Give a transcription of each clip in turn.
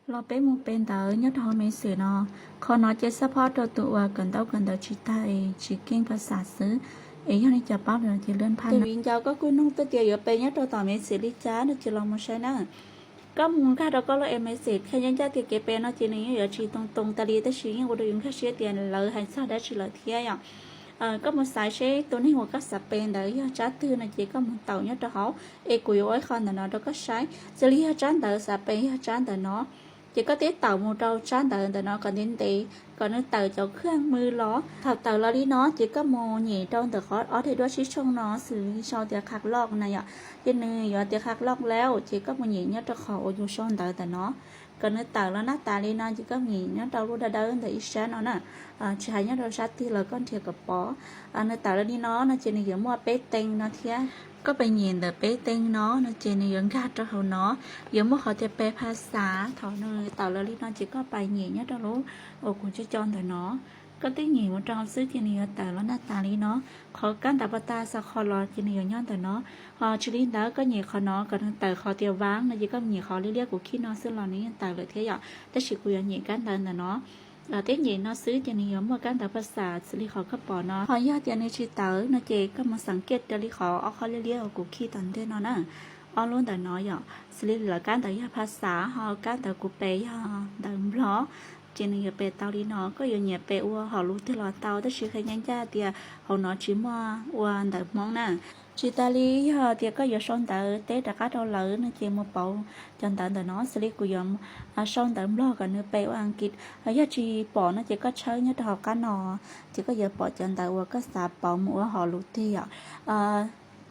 Los peb mus pe ntawv nyob rau hauv message no. Qhov no ces xab phob rau tus uas kawm ntaub kawm ntawv tsis tag es tsis keej phas xas xwb. Es yog nej cov paub lawm ces lwm phab no viv ncaus koj kuj nug twb tias yuav pe nyob rau tom message li cas no ces los mus saib na. Koj mus nkag rau koj lub message, qhia ncaj ncaj tias kev pe no ces nws yeej yuav tsis too too tas li tab sis yeej ua rau yus nkag siab tias lawv hais txog dab tsi lawm thiab yom. Koj mus xaiv seb tus neeg uas koj xav pe ntawd yog tsab twg no ces koj mus taus nyob rau hauv. Es kuv yuav ua ib qho ntawm no rau koj saib, xws li yog tsab ntawv xav pe yog tsab ntawm no, ces koj tib taus mus rau tsab ntawv ntawm no kom ntev ntev kom nws tawm cov khaj mws los. Thaum tawm los li no ces koj mus nyem rau ntawm qhov ob daim duab tsib tshooj no xws li sau tias qha loj na yom. Ces nws yuav tias qha loj lawm ces koj mus nyem nyob rau qhov uas yus sau ntawv ntawm no kom nws tawm los nab tas li no ces koj mus nyem nyob rau lub dawb dawb ntawm ib sab no na. Tsis hais nyob rau sab twg los koj nrhiav kom pom. Nws tawm los li no no ces nws yuav muaj peb teev no thiab. Koj pais nyem ntawm peb teev no no ces nws yuav nkag rau hauv no, yuav muaj qhov tias pe phas xas. Thaum nws tawm los li no ces koj pais nyem nyob rau lub uas kuv tso ntawm no. Koj tib nyem mus rau hauv xwb ces nws yuav tawm los nab tas li no. Qhov kab ntawv pas tas xav qhov los ces nws yuav nyob ntawm no. Ho tsis li ntawd koj nyem qhov no kom nws tawm qhov tias vav no ces koj nyem qhov liab liab kuv khij no xwb los nws yeej tawm lawm thiab yom. Tab sis kuv yuav nyem kab ntawv ntawm no. Tib nyem no xwb ces nws yuav muaj kab ntawv phas xas xws li qhov koj pom no. Ho yog tias nws tsis tawm no ces koj mus xeem kiaj raws li qhov ob qhov liab liab uas kuv khij tom ntej no na. Ob lub ntawm no yom, xws li lawv kab ntawv yog phas xas ho kab ntawv kuv pe yog ntawv nplog. Ces nws yuav pe tau li no, koj yuav nyiam pe ua hom lus twg los tau tab sis qhia ncaj ncaj tias hauv no tsis muaj ua ntawv Hmoob na. Tsis tas li yog tias koj yuav sau ntawv teb rov qab rau lawv no ces mus pauv cov ntawv ntawm no xws li kuv yuav sau ntawv nplog kom nws pe ua Askiv. Yog tsis pom no ces koj tshawb nyob rau hauv qab no ces koj yuav pom cov ntawv uas koj xav pauv mus ua hom lus twg yom.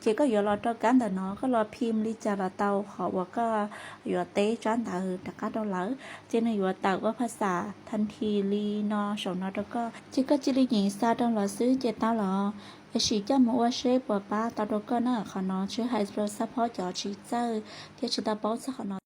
Ces koj yuav los rau kab ntawm no koj los phim li cas los tau qhov uas koj yuav teb tsab ntawv rov qab rau lawv ces nws yuav tawm ua phas xas thas thi li no saum no rau koj ces koj cia li nyem xa rau lawv xwb ces tau los. Es sim coj mus ua seb puas pab tau rau koj na. Qhov no tsis hais rau xab phob cov tsis txawj thiab tsis tau paub txog qhov no.